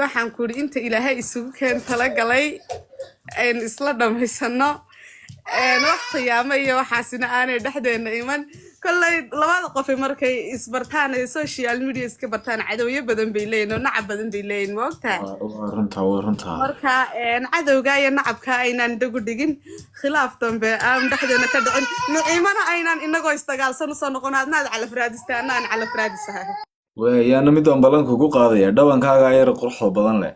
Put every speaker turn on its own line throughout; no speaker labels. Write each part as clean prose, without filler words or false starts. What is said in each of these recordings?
Waxaan ku idhi, inta Ilaahay isugu keen talagalay aynu isla dhammaysano, wax khiyaamo iyo waxaasina aanay dhexdeena iman. Kolley labada qofi markay isbartaan ee social media iska bartaan, cadowyo badan bay leeyihin oo nacab badan bay leeyihin, ma ogtahay?
Waa runtaa, waa runtaa.
Marka cadowga iyo nacabka aynaan dhagu dhigin, khilaaf dambe aan dhexdeena ka dhicin, Niciimana aynaan inagoo isdagaalsan usoo noqon. Adna aad calaf raadista, anna aan calaf raadisahay.
Yaana midaan ballanka ku qaadaya, dhabankaaga yar quruxda badan leh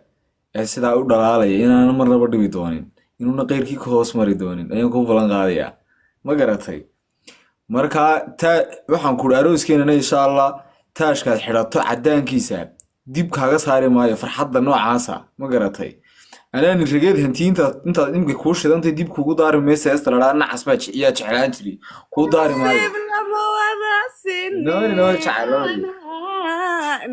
ee sidaa u dhalaalaya inaana marnaba dhibi doonin, inuuna qeyrkii ka hoos mari doonin ayaan kuu ballan qaadayaa, ma garatay? Marka taa waxaan kuhi, arooskeenana insha Allah taashkaad xidhato cadaankiisa dib kaaga saari maayo farxadda noocaasa, ma garatay? Anaani rageed hantiinta intaad imika kuu shidantay dib kugu daari maysa. Heesta ladhaa nacas baa yaa jeclaan jiray kuu daari maayo.
Nasiib lama wada.
Nooli noo jecel.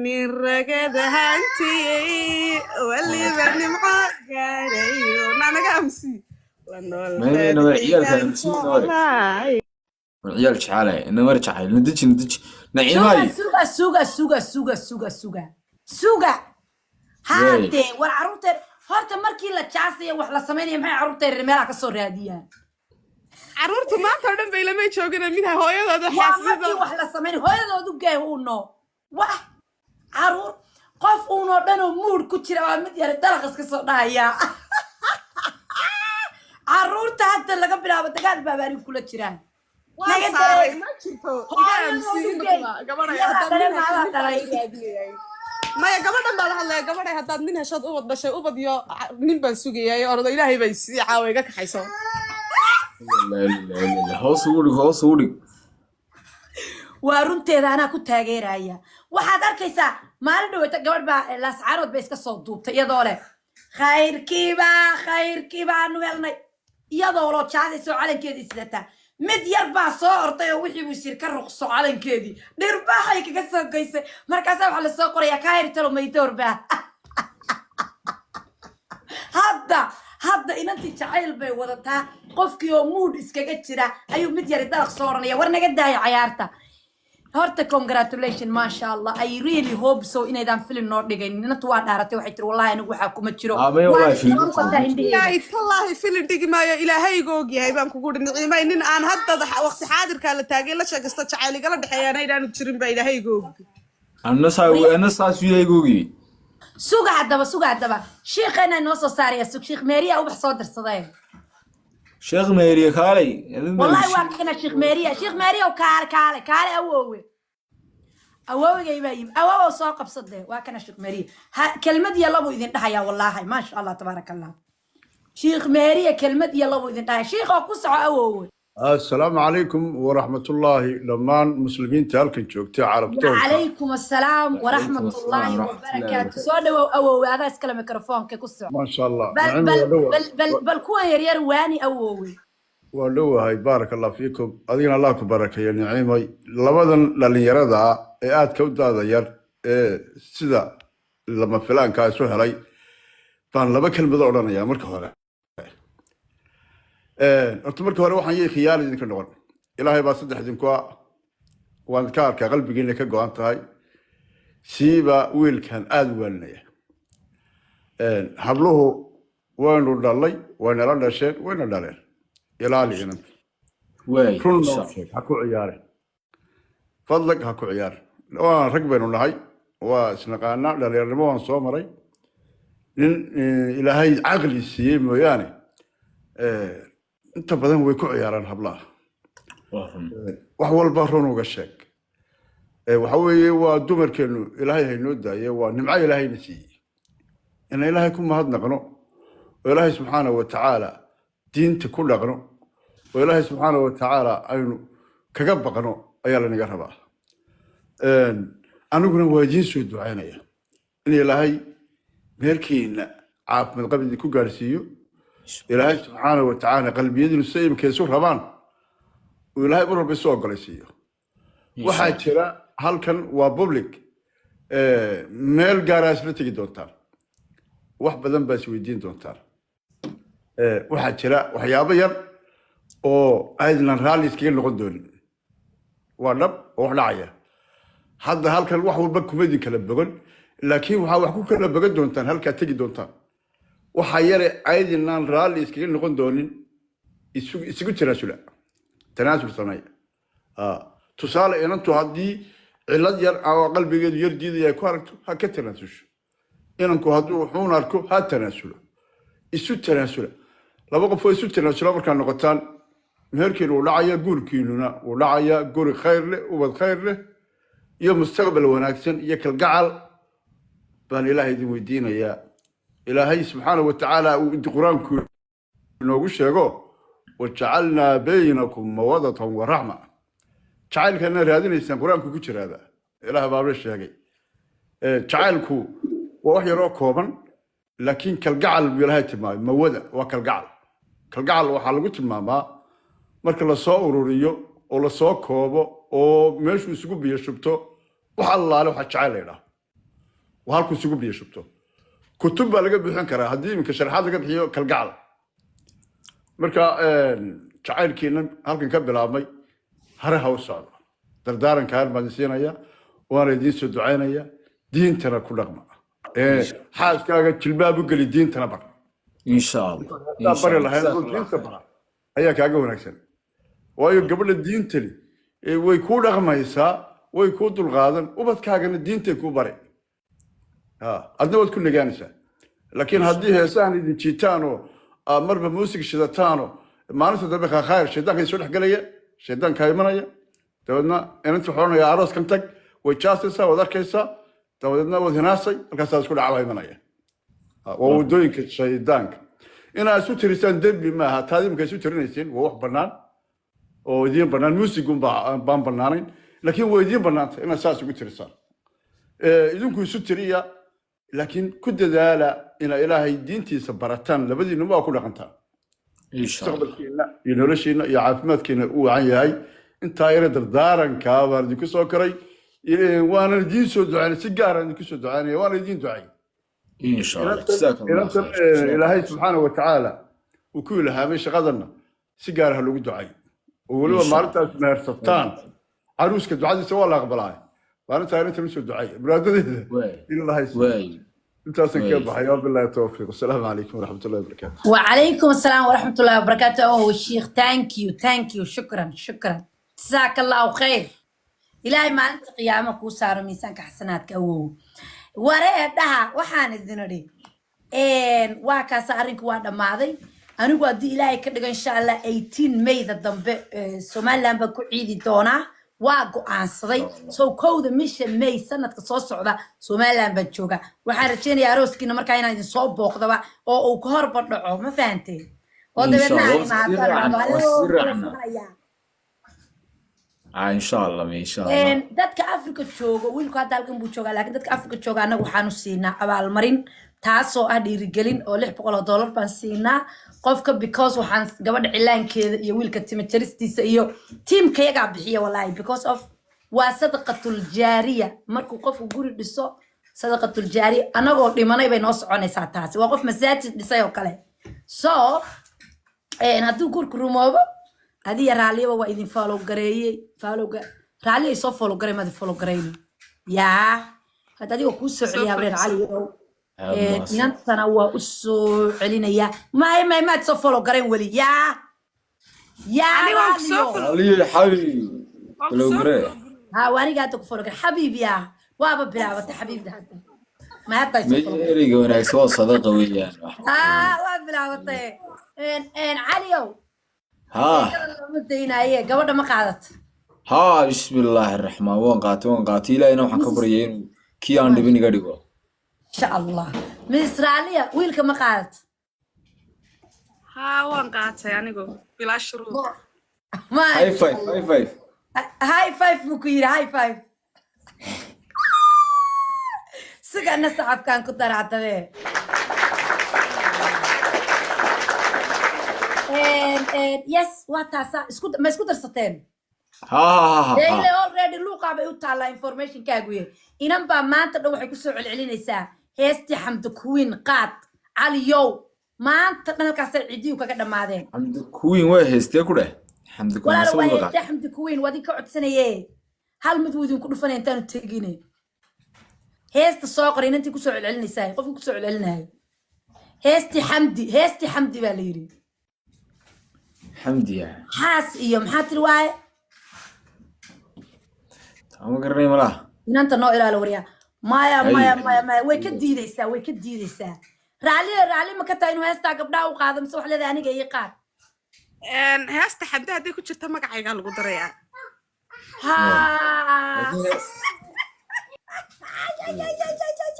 Nin ragada hantiyey waliba nimco gaarayo naanaga amsi la nool.
Mayna ciyaalka amsi noole. War ciyaal jecelahay, namar jecel, nadeji, nadeji, Naciimaay.
Suga, suga, suga, suga, suga, suga, suga. Haadee, war carruurteer horta markii la jaasayo, wax la samaynaya, maxay carruurta yaryar meelaha ka soo raadiyaan?
Carruurtu maanta oo dhan bay lamay joogina, mid hooyadooda
Waa markii
xaasidada.
wax la samaynay hooyadoodu geeh uno wax caruur qof uunoo dhan oo mood ku jira waa mid yar dalaq iska soo dhahaya. Carruurta hadda laga bilaabo dagaal baaba anigu kula jiraan.
Waan
Naga
saaray.
dee.
Ma jirto, iga
Hooyadoodu
amsiin.
geey.
Gabadhay
Iyadaa
haddaad
dhalay,
nin
maadaa
hesho
dhalay.
raadinayay. Maya, gabadhan baa la hadlaya. Gabadhay, haddaad nin heshood, ubad dhashay, ubad iyo nin baan sugayay. Ordo, Ilaahay bay sii caawa iga kaxayso.
La ilaha illa Allah. Hoos ugu dhig, hoos ugu dhig.
Waa runteeda, anaa ku taageeraya. Waxaad arkaysaa maalin dhaweyta gabadh baa Laascaanood bay iska soo duubtay iyadoo leh "Khayrkiibaa, khayrkii baanu helnay", iyadoo loo jaadaysoo calankeedii sidataa. Mid yar baa soo orday oo wixii buu sir ka ruqso, calankeedii dhirbaaxay kaga soo goysay. Markaasaa waxaa lasoo qorayaa, "Kaahir talo maydoor baa." Hadda inantii jacayl bay wadataa, qofkii oo mood iskaga jira ayuu mid yari dalaq soo oranaya. War naga daaya cayaarta horta. Congratulation, maasha Allah. I really hope so inaydaan film noo dhigayn. Inantu waa dhaaratay, waxay tiri, "Wallahi anigu waxaa kuma jiro."
Ah, maya, wallahi
Waa
film
muuqataa indhaheeda.
Ilaahay tallaahi filin dhigi maayo, Ilaahayga og yahay baan kugu dhi, Niciimay. Nin aan hadda waqti xaadirkaa la taagay la sheekaysto, jacayl igala dhexeeyaana inaanu jirin baa Ilaahayga og.
Anna saa, anna saas ilaahay ogi.
Suga haddaba, suga haddaba, shiikheena inoo soo saaraya. Sug, Shiikh Meeriya ubax soo dirsadeen.
Sheekh Meeriye, kaalay.
Wallahi waa kana Shiikh Meeriya. Shiikh Meeriya, kaale, kaale, kaale. Awoowe, awoowigay baa yimi. Awoowow, soo qabsade. Waa kana Shiikh Meeriya. Ha, kelmad iyo labuu idin dhahayaa. Wallaahi, maasha Allah, tabaaraka Allah. Shiikh Meeriya kelmad iyo labuu idin dhahaya. Shiikh oo ku soco, awoowe.
Assalaamu calaykum waraxmatullaahi, dhammaan muslimiinta halkan joogta, carabtoonka.
وعليكم السلام ورحمة
السلام
الله
ورحمة الله.
وبركاته. Soo dhawow awoowe, adaa iskale mikrofoonka, ku soco.
Maasha Allah.
Bal
Nacim,
bal
waa dhowa.
Bal kuwan yaryar waani, awoowe.
Waa dhowahay, baaraka Allah fiikum. Adigana Allah ku barakeeyo, Nicimay. Labadan dhalinyarada ah ee aadka u daada yar ee sida lama filaankaa isu helay baan laba kelmado odhanayaa. Marka hore, horta marka hore waxaan yay khiyaal idinka noqon. Ilaahay baa saddex idinku ah. Waan ka arkaa qalbigiina ka go-an tahay. Siiba wiilkan aada u waalinaya. Habluhu waynu dhalay, waynala dhasheen, wayna dhaleen. Ilaali inanta.
Waay.
Run
insha
noo sheeg, ha ku ciyaarin, fadlag ha ku ciyaarin. Waa rag baynu nahay, waa isnaqaanaa, dhalinyaranimo waan soo maray. Nin Ilaahay caqli siiyey mooyaane, inta badan way ku ciyaaraan hablaha.
Waa run.
Wax walba run uga sheeg. Waxa weeye, waa dumarkeenu, Ilaahay haynoo daaye, waa nimco Ilaahayna siiyey inaan Ilaahay ku mahadnaqno oo Ilaahay subxaana wa tacaala diinta ku dhaqno oo Ilaahay subxaana wa tacaala aynu kaga baqno ayaa lanaga rabaa. Aniguna waa idiin soo ducaynaya in Ilaahay meelkiina caafimaad qab idinku gaarsiiyo, Ilaahay subxaana wa tacaala qalbiyadiinu sida imika isu rabaan uu Ilaahay mar walba isu ogolaysiiyo. Waxaa jira, halkan waa public, meel gaaraa isla tegi doontaan, wax badan baa isweydiin doontaan. Waxaa jira waxyaabo yar oo aydnan raalli iskaga noqon doonin. Waa dhab oo wax dhacaya hadda halkan wax walba kuma idin kala bogon. Laakiin waxaa wax ku kala bogan doontaan halkaad tegi doontaan. Waxaa yare caydinaan raalli iskaga noqon doonin, isugu tanaasula, tanaasul sameeya. Tusaale, inantu haddii cillad yar oo qalbigeedu yar diidaya ay ku aragto, ha ka tanaasusho. Inanku hadduu wuxuun arko, ha tanaasulo. Isu tanaasula. Laba qof oo isu tanaasula markaa noqotaan, meherkiinu uu dhacaya, guurkiinuna uu dhacaya, guri khayr leh, ubad khayr leh iyo mustaqbal wanaagsan iyo kalgacal baan Ilaahay idin weydiinayaa. Ilaahay subxaanahu wa tacaala uu inti Qur-aanku inoogu sheego: "Wajacalnaa baynakum mawadatan wa raxma." Jacaylkana raadinaysaan Qur-aanku ku jiraaba, Ilaah baaba sheegay. Jacaylku waa wax yaroo kooban, laakiin kalgacal buu Ilaahay tilmaamay. Mawada waa kalgacal. Kalgacal waxaa lagu tilmaamaa marka lasoo ururiyo oo lasoo koobo oo meeshuu isugu biyo shubto, wax allaale waxa jacayl la yidhaah waa halkuu isugu biyo shubto. Kutub baa laga buuxin karaa haddii iminka sharaxaad laga bixiyo kalgacal. Marka jacaylkiina halkan ka bilaabmay hare ha u socdo. Dardaarankaan baan idin siinaya, waana idiin soo ducaynaya. Diintana ku dhaqma. Xaaskaaga jilbaab u geli, diintana bar.
Insha Allah.
Haddaa bari lahayd oo diinta bara ayaa kaaga wanaagsan, waayo gabadha diintani way kuu dhaqmaysaa, way kuu dulqaadan, ubadkaagana diintay kuu bari. Adna waad ku nagaanaysaa. Laakiin haddii heesahan idin jiitaan oo aad marba muusig shidataanoo maalinta dambe khayr shaydaanka soo dhexgelaya, shaydaankaa imanaya, dabeedna inanta wuxuu odhanayaa, "Arooskan tag." Way jaasaysaa, waad arkaysaa, dabadeedna waad hinaasay, halkaasaa isku dhacbaa imanaya. Waa wadooyinka shaydaanka. Inaad isu tirisaan dembi maaha. Taad imika isu tirinayseen waa wax bannaan oo idiin bannaan. Muusigun baan bannaanayn, laakiin waa idiin bannaantay inaad saas ugu tirisaan. Idinku isu tiriya, laakiin ku dadaala inaa Ilaahay diintiisa barataan, labadiinuma waa ku dhaqantaan.
Insha Allah.
Mustaqbalkiina iyo noloshiina iyo caafimaadkiina u wacan yahay. Intaa yara dardaarankaa baan idinku soo koray, waanan idiin soo ducaynay, si gaaraan idinku soo ducaynaya, waana idiin ducay.
Insha Allah, jazaaka Allah
Inantan
khayr.
Ilaahay subxaana wa tacaala uu ku ilhaamay shaqadanna si gaar ah loogu ducay, oo weliba
Insha Allah.
maalintaas mehersataan caruuska ducadiisa waa la aqbalaa. Maalintaa inantan usoo ducay muraadadeeda
waay
in Ilaahay siiyo.
Waay.
Intaasan kaga
waay.
baxay. Wabillahi tawfiiq, wasalaamu calaykum waraxmat ullahi wabarakaatu.
وعليكم السلام ورحمة الله وبركاته. أوه الشيخ، thank you, thank you، شكرا شكرا، جزاك الله خير. إلهي maalinta qiyaamo kuu saaro miisaanka xasanaadka. Awow, waree dhaha, waxaan idin idhi waa kaasa, arrinku waa dhammaaday. Anigu haddii Ilaahay ka dhigo, insha Allah 18 Mayda dambe Somaliland baan ku ciidi doonaa, waa go-aansaday. So 1-da bisha May sanadka soo socda Somaliland baan joogaa. Waxaan rajeynayaa arooskiina markaa inaan idin soo booqdaba oo uu ka horba dhaco, ma fahanteen? Oo
Insha
dabeedna
Allah.
aan
Waa sii
imaado
raacna,
dhahdo
waa
hallo
sii
kala
raacna.
soconaya.
Ah, insha Allah, insha Allah.
Dadka Africa jooga, wiilku hadda halkan buu joogaa, laakiin dadka Africa jooga annaga waxaanu siinaa abaalmarin, taasoo ah dhiirigelin, oo $600 baan siinaa qofka, because waxaan gabadha cilaankeeda iyo wiilka timajaristiisa iyo tiimkayagaa bixiya wallahi, because of waa sadaqatul jaariya. Markuu qofku guri dhiso, sadaqatul jaariya, anagoo dhimanay bay noo soconaysaa. Taasi waa qof masaajid dhisay oo kale. So hadduu guurku rumoobo, adiya Raalliyaba waa idin follow gareeyey. Followga Raalli ay soo follow garay, maad follow garayno yaa hadda adiga kuu soo
Soo
celiya habreer.
fadhiiso.
Cali ow.
Aad mahadsan.
Inantana waa u soo celinaya. May may, maad soo follow garayn weli yaa yaa
Aniga waan ku soo
Raalliyo.
follow.
Aliyo xabiib.
Waan ku
Follow
soo
garee.
follow.
Ha, waa aniga hadda ku follow garay. Xabiib yaa, waaba bilaabatay xabiibda hadda, ma hadda ay soo
Meesha
follow garay.
Ereyga wanaagsan waa sadaqa weeyaan.
Ha, waa bilaabatay. Caliow,
haa.
sheekada looma daynaaye, gabadha ma qaadat?
Haa, bismillaahi raxmaan, waan qaatay, waan qaatay. Ilaahina waxaan ka baryay inuu kii aan dhibin iga dhigo.
Insha Allah. Miss Raaliya, wiilka ma qaadat?
Haa, waan qaatay anigu bilaa shuruud.
High
Maasha
five.
Allah.
High five.
High five buu ku yidhi, high five. Sigana sacabkaan ku dara haddabe. Yes, waa taasaa. Isku ma isku darsateen?
Haa haa haa.
Dee
haa.
Ile already luuqaa bay u taallaa informationkaagu ye. Inan baa maanta dhan waxay kusoo celcelinaysaa heestii Xamdi Queen qaad, Caliyow. Maanta dhan halkaasay cidiyu kaga dhammaadeen.
Xamdi Queen waa heestee ku dheh? Xamdi Queen
Walaalo,
mase
waa
wada
heestee Xamdi Queen, waa idinka codsanaye. Hal mid wuu idinku dhufanaya intaanu tegine. Heesta soo qoray inantii kusoo celcelinaysaa, qofkii kusoo celcelinayo. Heestii Xamdi, heestii Xamdi baa la yidhi.
Xamdiya.
Xaas iyo maxaa tiri waaye?
Taa ma garanay malaha.
Inanta noo ilaalo waryaa. Maya.
Hay.
Maya, maya, maya, way ka diideysaa, way ka diideysaa. Raalli, raalli ma ka tahay inuu heestaa gabdhaha u qaado, mise wax leedahay aniga ii qaad?
Heesta Xamdi hadday ku jirta, magacaygaa lagu darayaa.
Ha.
Laakiin